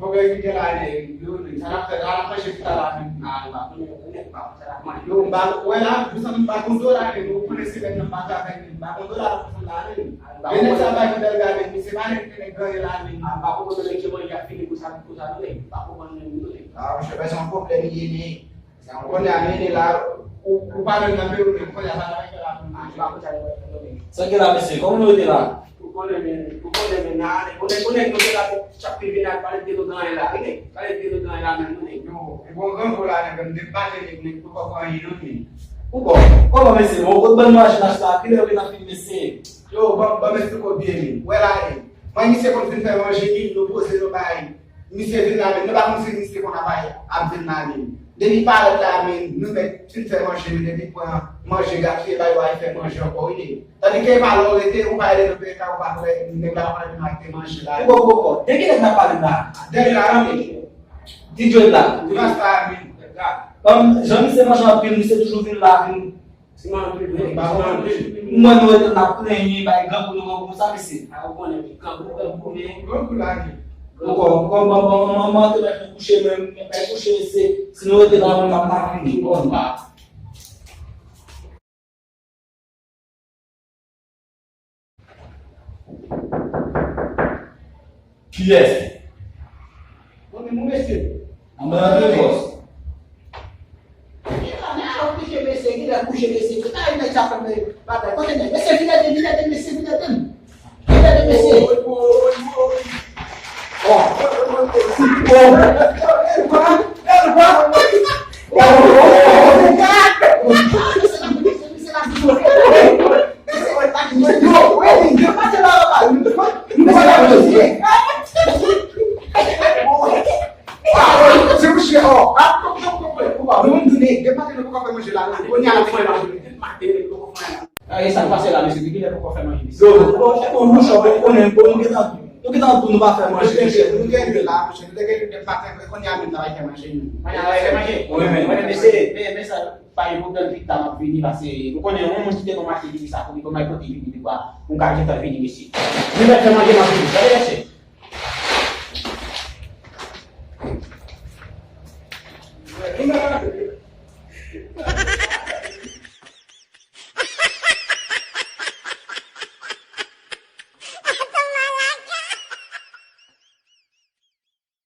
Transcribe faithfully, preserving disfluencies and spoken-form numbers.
Mwen ki gen la, men, yo, men, sa n ap fè la, n ap manje tout a la, men. Ah, m pa konnen, m konnen, m pa konnen sa n ap manje. Yo, m pa, wè la, pou sa m pa konn do la, men, ou konnen semèn nan m pa travay, men, m pa konn do la, pou sa m la, men. Ah, m pa konprann. Men nèg sa bay yon bèl gade, men se pa nèg, nèg ganyen la, men. Ah, m pa konprann nèg ki manje ap fini pou sa, pou sa, non, men. M pa konprann menm, non, men. Ah, monchè, men se yon pwoblèm li ye, men. Sa w konnen a mennen la, ou, ou pa menm nan peyi w menm, konnen a pa travay fè la pou manje. Sa gen la, mesye, kòman nou rete la? Ou konnen, men, ou konnen, men, nan ane, konnen, konnen nou te la, chak pi vin ak pale de nou ganyen la, wi, pale de nou ganyen la menm, wi. Yo, e bon, grangou la, nèg, m te pale, nèg, nèg, poko fè anyen, non, men. Ou bon, kòman, mesye, bon, kot bann manje n achte la, kilè yo gen nan fini, mesye? Yo, ban, ban m esplike w byen, men. Wè la, e, mwen, misye konn fin fè manje, men, nou poze, nou bay. Misye vin la, men nou pa konn si misye konn ap, ap vin la, men. Depi parèt la, men nou mèt fin fè manje, men depi pran manje gaspiye ba yo, al fè manje ankò, wi, nèg. Tandike pa lè w rete, ou pa rete nan peye kay, ou pa kwè, nèg la pa vin ak te manje la. Poko, poko. De ki nèg n ap pale la? De la, men. Ti Djòl la. Ti Rasta, men. Jan misye manje anpil, misye toujou vin la, vin Siman anpil, wi. Siman anpil. M wè nou rete n ap plenyen, bay grangou nou, grangou sa, mesye. A, ou konnen, grangou, grangou, men. Grangou la, men. Ankò, ankò, ban, ban, ban, ban, te mèt nou kouche menm, mèt kouche, mesye. Si nou rete la, nou p ap ka fini. Bon, ba. Kiyès? Mwen menm, wi, mesye. Anba nan de bòs. E la, men alò, kouche, mesye, kilè kouche, mesye, kilè nèg sa fè, men, bagay, kote nèg? Mesye, vin ede, vin ede, mesye, vin ede. Vin ede, mesye. Oh. Oh. Elva, Elva. E sa k pase la, mesye, kilè poko fè manje, mesye? Yo, bon, bon, bon, nou chòp, bon, konnen, bon, nou gentan, nou gentan tou, nou pa fè manje, mesye. Nou gentan la, mesye, nou te gentan depi maten, kounye a menm n ap fè manje, nou. Kounye a n ap fè manje? Wi, men. Wi, men, mesye, men, men sa. Pa gen pwoblèm, pita m ap vini, paske ou konnen, yon moun ki te nan mache vini sa, pou li konn bay kote vini, li pa, m ka gentan vini, mesye. Li mèt fè manje, m ap vini. Gade, mesye.